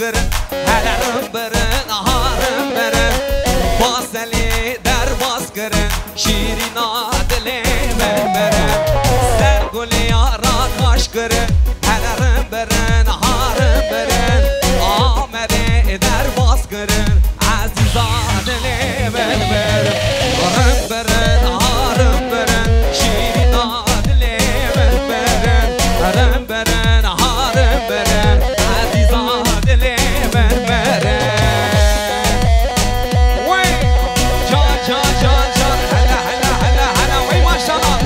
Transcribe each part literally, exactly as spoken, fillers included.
kirin, hele rin birin, aha rin birin. Baselê derbas kirin, şîrîna dilê min birin. Ser gulê yara kaş kirin, hele rin birin, aha rin birin. Amedê derbas kirin, ezîza dilê min birin. Rin birin, aha rin birin, şîrîna dilê min birin. Rin birin, ha rin birin, ezîza dilê min birin. Wey! Can, can, can, can. Hele, hele, hele, hele. Wey, maşallah.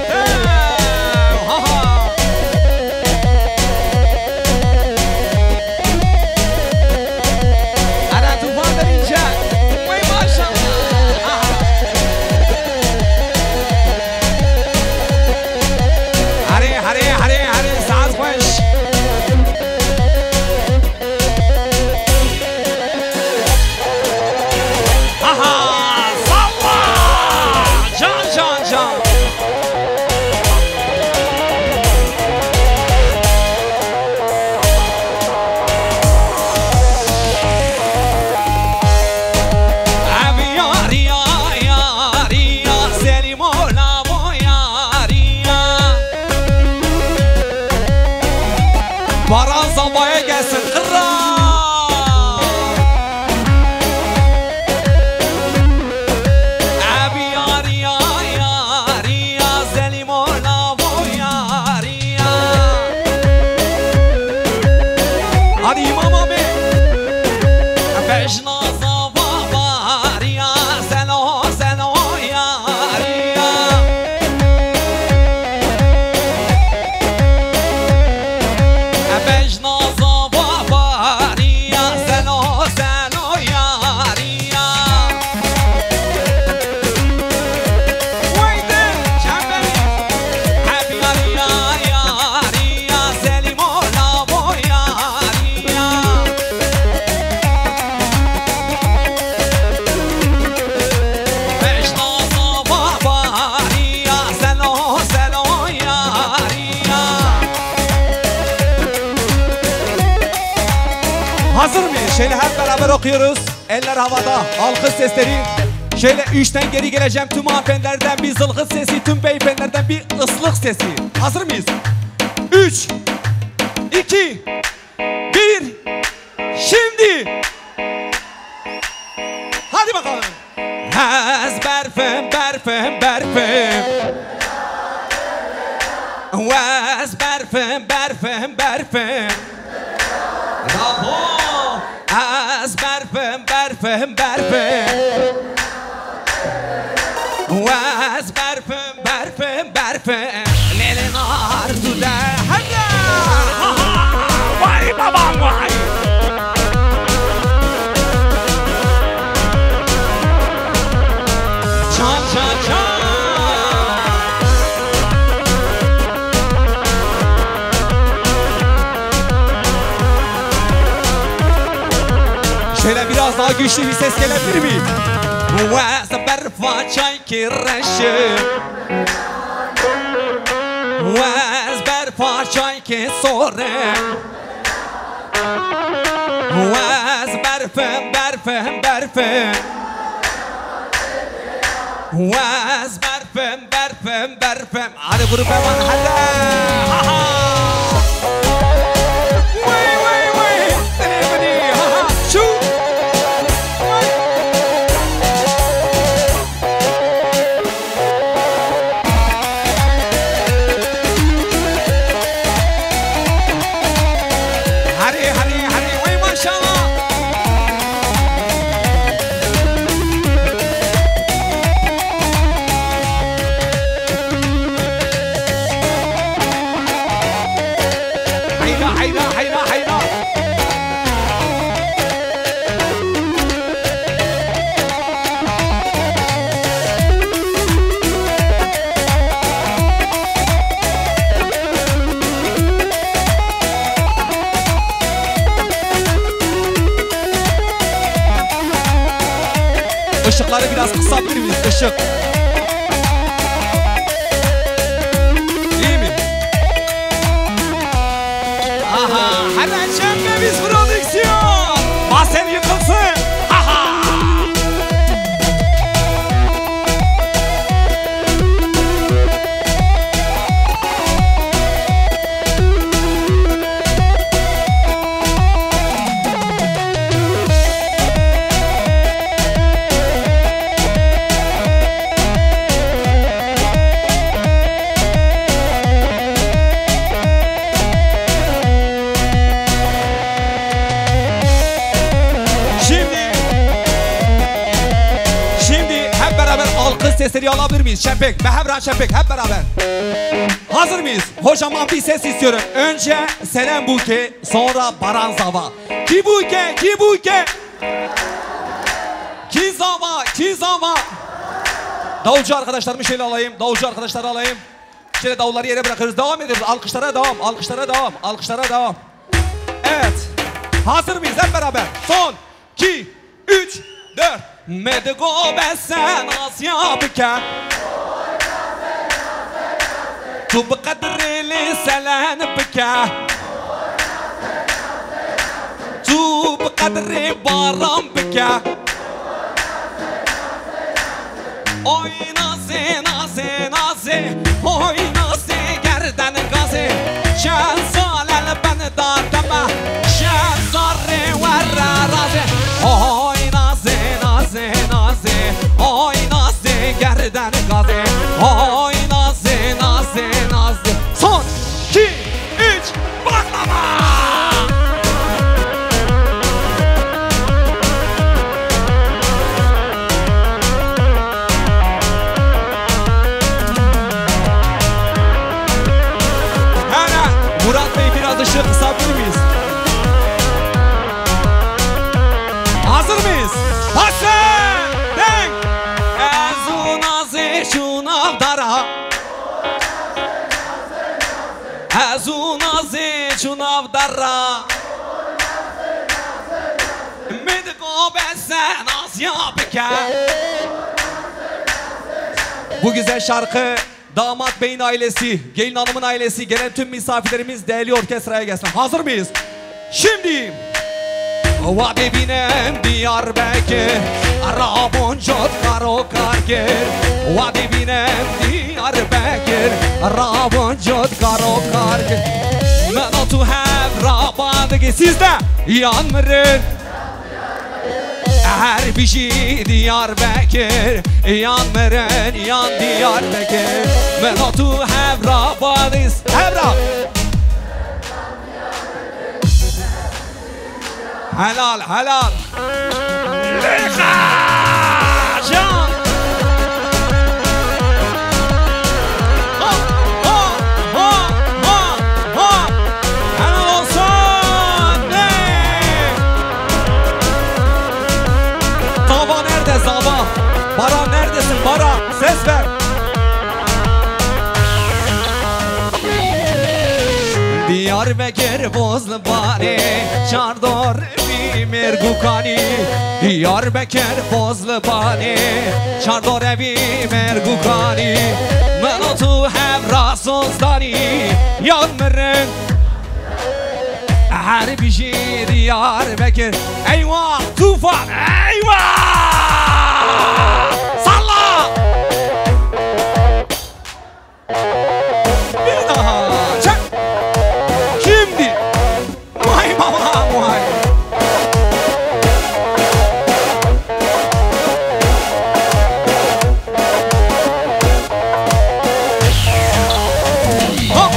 Hey! Ha, ha! Ara tufan derince. Vay maşallah. Aha. Hare, hare, hare, hare, saz xweş. Aha, salla. Can, can, can. Ev yariya, yariya, Selîmo lavo yariya. Baran zavaya gelsin, qirra. Ev yariya, yariya, Selîmo lavo yariya. Hadi îmam abi. Bejna zava bariya, selo, selo yariya. Bejna zava bariya, selo, selo yariya. Weyde çemberi. Hep yariya, yariya, Selîmo lavo yariya. Beşna zava bariya, selo, selo yariya. Hazır mıyız? Şöyle hep beraber okuyoruz. Eller havada, alkış sesleri. Şöyle üçten geri geleceğim. Tüm hanımefendilerden bir zılgıt sesi, tüm beyefendilerden bir ıslık sesi. Hazır mıyız? Üç, iki, bir, şimdi. Hadi bakalım. Ez berfim, berfim, berfim. Ez berfim, berfim, berfim. Bravo! Ez berfim, berfim, berfim. Ez berfim, berfim, berfim. Lêlê nar tu de hebe. Vay babam vay. Çal, çal, çal. Şöyle biraz daha güçlü bir ses gelebilir mi? Wez berfa çaykî reşim. Wez berfa çaykî sorim. Wez berfim, berfim, berfim. Wez berfim, berfim, berfim. Hadi grup hemen, hadi. Ha, ha. Wey, wey, wey. Seni beni, ha, ha. Şu. Wey. Hadi, hadi, hadi. Wey, maşallah. Heyra, heyra, heyra, heyra. Işıkları biraz kısabilir miyiz? Işık. İyi mi? Aha, hemen çekmemiz prodüksiyon. Basel yıkılsın. Aha. Şimdi, şimdi hep beraber alkış sesleri alabilir miyiz? Şepek, Mehevra Şepek, hep beraber. Hazır mıyız? Kocaman bir ses istiyorum. Önce Selen Buke, sonra Baran Zava. Ki Buke, ki Buke. Ki Zava, ki Zava. Davulcu arkadaşlarımı şöyle alayım, davulcu arkadaşları alayım. Şöyle davulları yere bırakıyoruz. Devam ediyoruz. Alkışlara devam, alkışlara devam, alkışlara devam. Evet. Hazır mıyız hep beraber? Son, iki, üç, dört. Me digo bes e nazya bike. Tu bi qedrê lê Selen bike. Tu bi qedrê Baran bike. Oy nazê, nazê, nazê. Oy nazê gerden gazê. Şehzalel ben dar deme. Şehzarê werre razê. Oy nazê, nazê, nazê. Oy nazê gerden gazê. Oy nazê, nazê, nazê. Son, iki, üç, patlama! Hele, Murat Bey, biraz ışığı kısabilir miyiz? Hazır mıyız? Hazır! Denk! Ez û nazê şûnav dara. Ez û nazê çû nav dera. Min digo bes e nazya bike. Bu güzel şarkı damat beyin ailesi, gelin hanımın ailesi, gelen tüm misafirlerimiz, değerli orkestraya gelsin. Hazır mıyız? Şimdi. Wa dibînim Diyarbekir, rabûn cot kar û karkir. Wa dibînim Diyarbekir, rabûn cot kar û karkir. Min û tu hev raban digi, sizde yan mirin. Her bijî Diyarbekir, yan mirin, yan Diyarbekir. Min û tu hev raban digi, hev ra. Helal, helal. Lêxa! Can! Ha, ha, ha, ha, ha! Helal olsun! Ne? Zava nerede, Zava? Baran neredesin, Baran? Ses ver. Diyarbekir Bozlu Bane, çardor evi mergukanî. Diyarbekir Bozlu Bane, çardor evi mergukanî. Min û tu hev ra sozdanî, yan mirin. Her bijî Diyarbekir. Eyvah, tufan, eyvah! Salla! Bir daha. Çek. Şimdi. Vay baba, vay. Hop.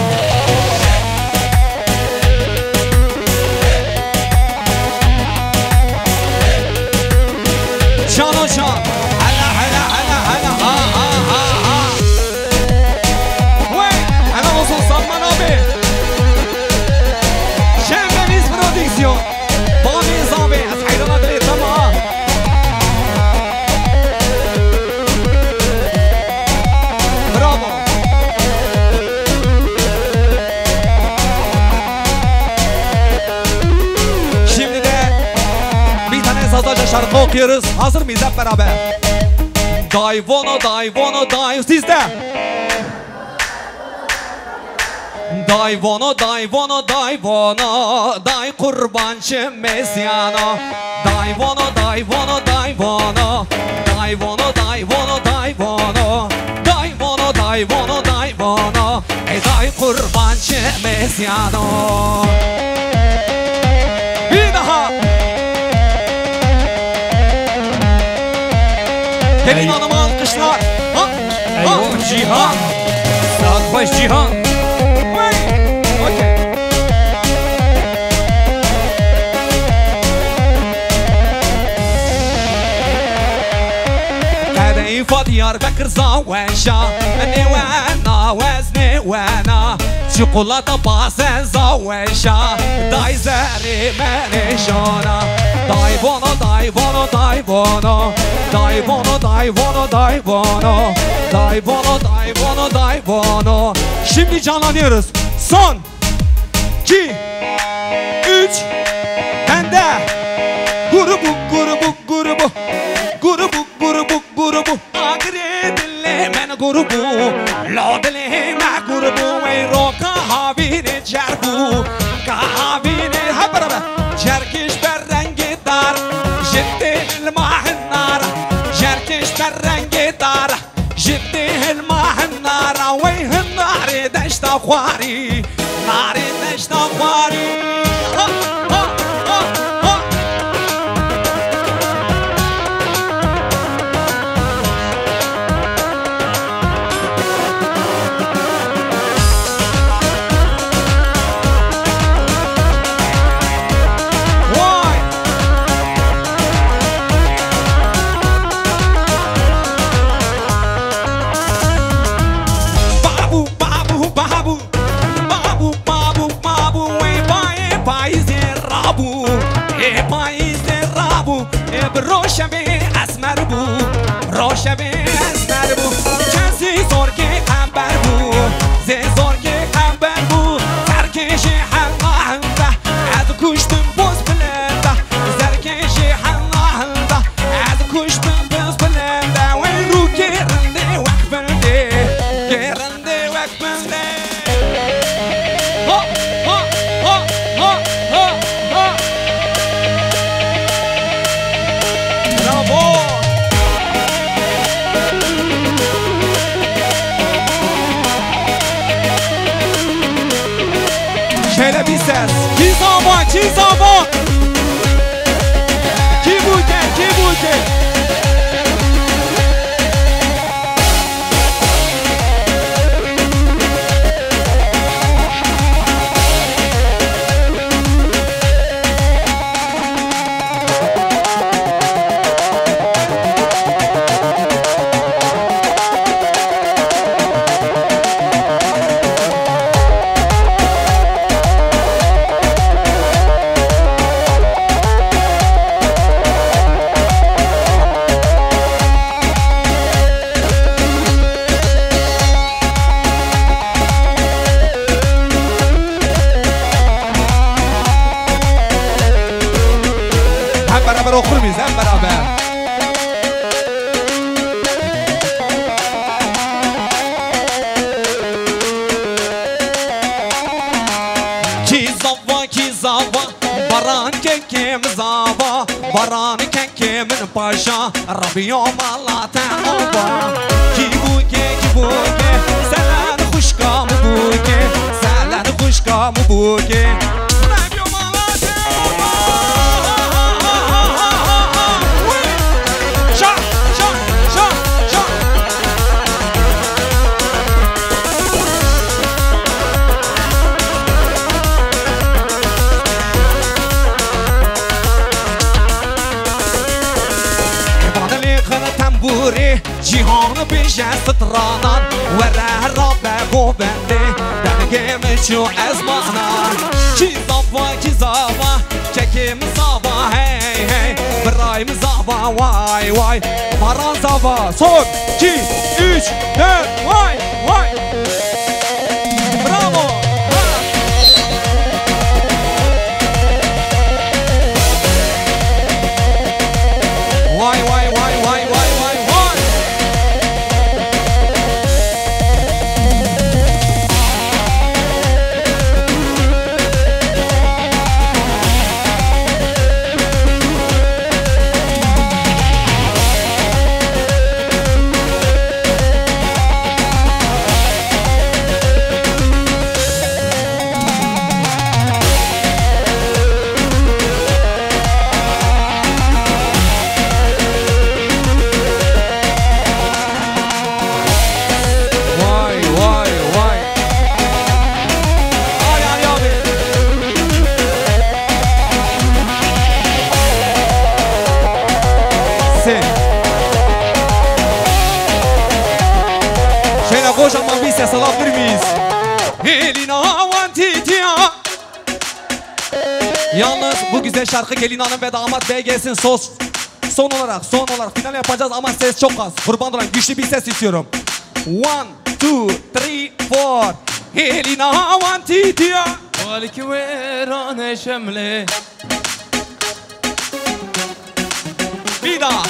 Cano can. Hele Sadece şarkı okuyoruz. Hazır mıyız hep beraber? Day vono, day vono, day. Siz de. Day vono, day vono, day vono, day qurbançı mesyana. Day vono, day vono, day vono, day vono, day vono, day vono, day vono, day vono, day vono, ey day qurbançı mesyana. Bir daha. Gelin Hanım'a alkışlar. Ha? Eyvah Cihan. Saat baş Cihan. Qedeyfa Diyarbekir zaweşa, nêwena wez nêwena. Çikolata pase zaweşa, day zerê me nêşana. Day vono, day vono, day vono. Day vono, day vono, day vono. Day vono, day vono, day vono. Şimdi canlanıyoruz. Son. İki, üç, bende. Grubu, grubu, grubu. Grubu, grubu, grubu. Agirê dilê min grubu. Lo dilê me grubu. Wey ro ka havînê cer bû. Ka havînê hep beraber. Cerkiş ber rengê dar. Ji tê hilma hinara. Cerkiş ber rengê dar. Ji tê hilma hinara wey hinarê deşta xwarî, narê deşta xwarî. Ha, ha, ha, ha. Vay! Babu, babu, babu. Babu, babu, babu, ê bayê payîzê rabû. Ê payîzê rabû. Ê bi roşevê esmer bû. Roşevê esmer bû. Kesî zorkê qember bû. Zê zorkê qember bû. Serkê jê hela hende. Ez kuştim boz bilenda. Zerkê jê hela hende. Ez kuştim boz bilenda. Wey rûkê rindê wek bindê. Kê rindê wek bindê. Ho, ho, ho. Bravo. Şöyle bir ses. Kî zava, kî zava. Kî bûke, kî bûke. Hep beraber okur muyuz? Hep beraber. Kî zava, kî zava, baran kekê min zava, baran kekê min paşa, rabiyo mala te ava. Kî bûke, kî bûke, selen xuşka min bûke, selen xuşka min bûke. Rabiyo mala te ava. Şa, şa, şa, şa. Badilê xin tembûrê, cîhan bêje stranan, were rabe govendê, dengê min çû ezmanan. Kî zava, kî zava, kekê min zava, hey, hey, birayê min zava, vay, vay. Baran zava, son, iki, üç, dört, vay, vay. Bravo. Salam Gürmüz. Elina Vantitiya. Yalnız bu güzel şarkı gelin hanım ve damat bey gelsin. Sos, son olarak, son olarak final yapacağız ama ses çok az. Kurban olayım, güçlü bir ses istiyorum. One, two, three, four. Elina Vantitiya. Malik wêranê şemlê. Bir daha.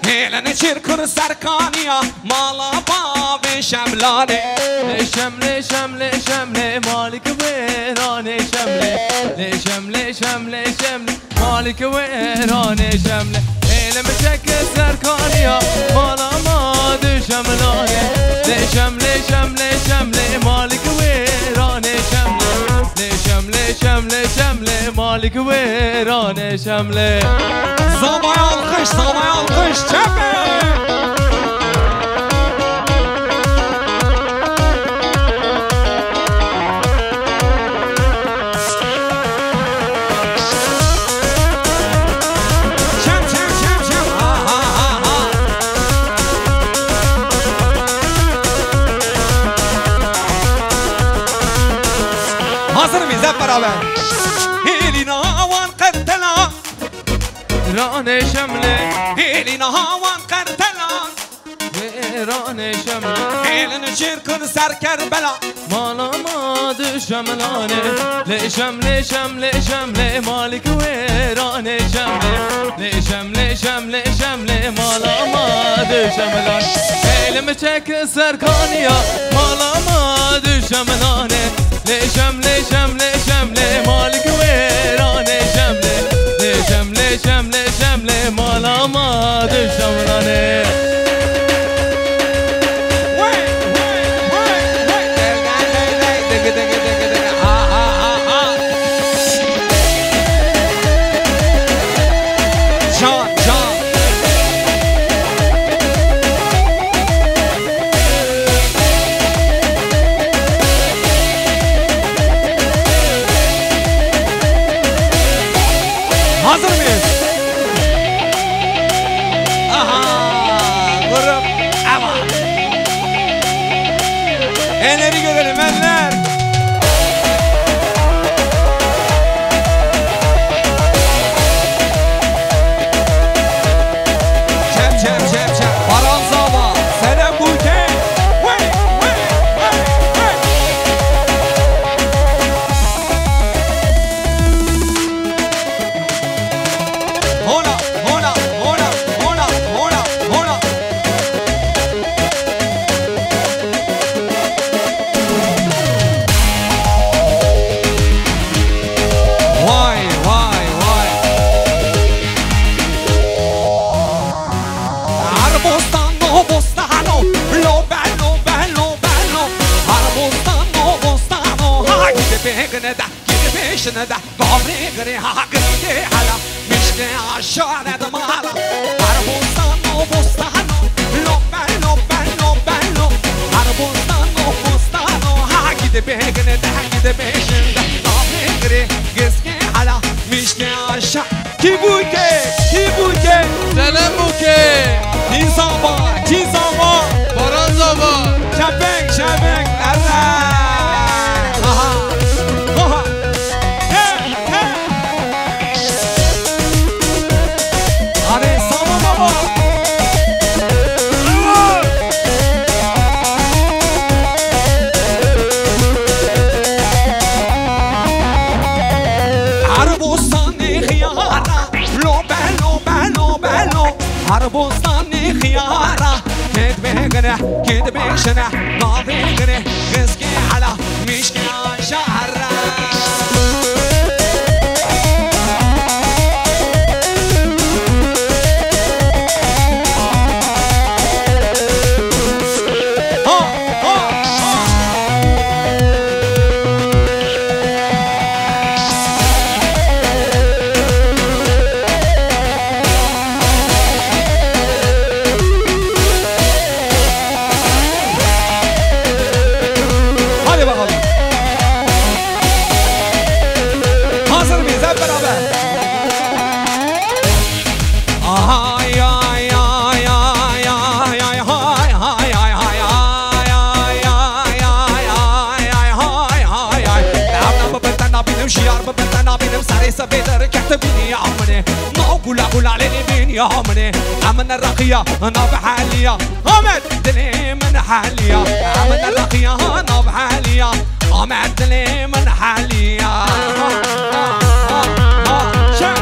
Hêlene çirkur serkaniya mala bavê şemlanê. Lê şemlê, şemlê, şemlê, malik wêranê şemlê. Lê şemlê, şemlê, şemlê, malik wêranê şemlê. Hêle mi çeke serkaniya mala ma du şemlanê. Lê şemlê, şemlê, şemlê, malik wêranê şemlê. Lê şemlê, şemlê, şemlê, malik wêranê şemlê. Zavaya alkış, zavaya alkış, çepe! Çem, çem, çem, çem, ha, ha, ha, ha. Hazır mıyız hep beraber? Hêlîna wan qertela. Ranê şemlê. Hêlîna wan qertela. Wê ranê şemlê. Hêlin çirkun ser Kerbela. Mala ma du şemlanê. Lê şemlê, şemlê, şemlê, malik wê ranê şemlê. Lê şemlê, şemlê, şemlê, mala ma du şemlanê. Hêlim çek serkaniya mala ma du şemlanê. Lê şemlê, şemlê, şemlê, malik wêranê şemlê. Lê şemlê, şemlê, şemlê, mala ma du şemlanê. Can, can. Hazır mıyız? Aha, grup, ama. Elleri görelim, eller. Çep, çep, çep, çep. Baran Zava, Selam Buke. Wey, wey, wey, wey. Hola, hola, hola, hola, hola, hola. Vay, vay, vay. Arbostano, bostano, lo bello, bello, bello. Arbostano, bostano, ha, gidip ekine de. Gidip işine de, gavri gri ha gri hala. Mişke aşağı de mala. Arbostano, bostano, lo bello, bello, bello. Arbostano, bostano, ha gidip ekine de, gidip işine de. Gavri gri, giske hala. Mişke aşağı. Kî bûke? Kî bûke? Selam bûke. Kî zava? Kî zava? Baran zava. Çepek, çepek. Erre. Aha. Aha. He, he. Arê, sava baba. Arbostanê xiyara. Lo belo, belo, belo. Arbostanê xiyara. Kid bêgine, kid bêşine. Navê gine, rizkê hela. Mişke aşara. Ha, ha, ha. Erê sebê derkete bîniya min e. Nav gula gula lê bîniya min e. Em ne reqiya, nav heliya. Amed dilê min heliya. Em ne reqiya, nav heliya. Amed dilê min heliya. Ha, ha, ha, ha. Şe-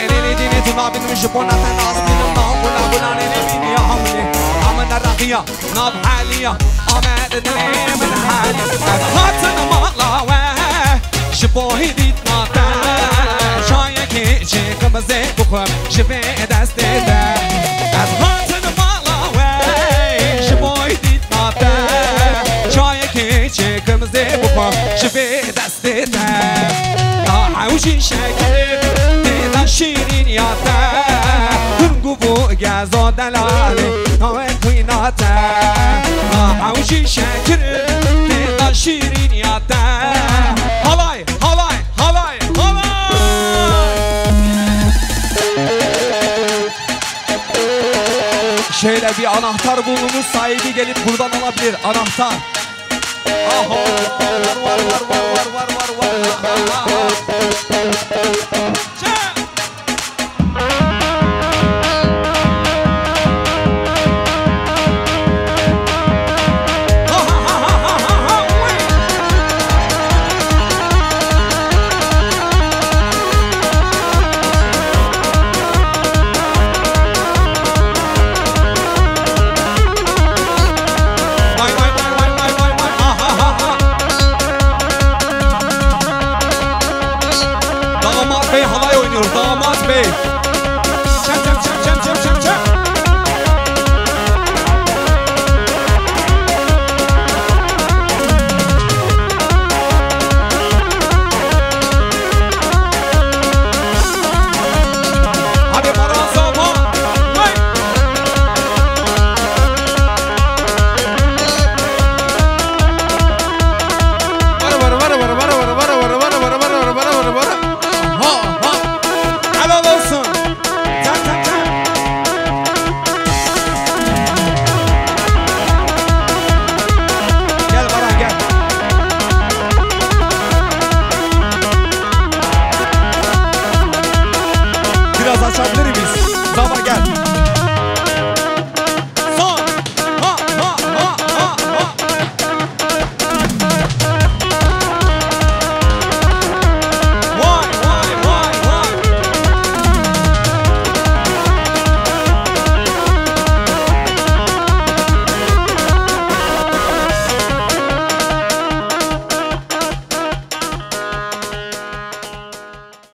Erê dînê tu nabînim ji bona te nas dînim nav gula gula nê nê bîniya min e. Em ne reqiya. Nav heliya, Amed dilê min heliya. Ez hatim mala we, ji bo hêdîtina te. Çayekê çêkim zê bixwim ji vê destê te. Ez hatim mala we, ji bo hêdîtina te. Çayekê çêkim zê bixwim ji vê destê te. Daha ew jî şekir tê de şîrîniya te. Hingû bû gezo delalê. Navê xwîna te. Ew jî şekir tê de şîrîniya te. Halay, halay, halay, halay. Şöyle bir anahtar bulunmuş, sahibi gelip buradan alabilir. Anahtar. Aho. Var, var, var. Vay, vay, vay, vay, vay, vay, vay. Aha, aha, aha. Damat bey halay oynuyor, damat bey.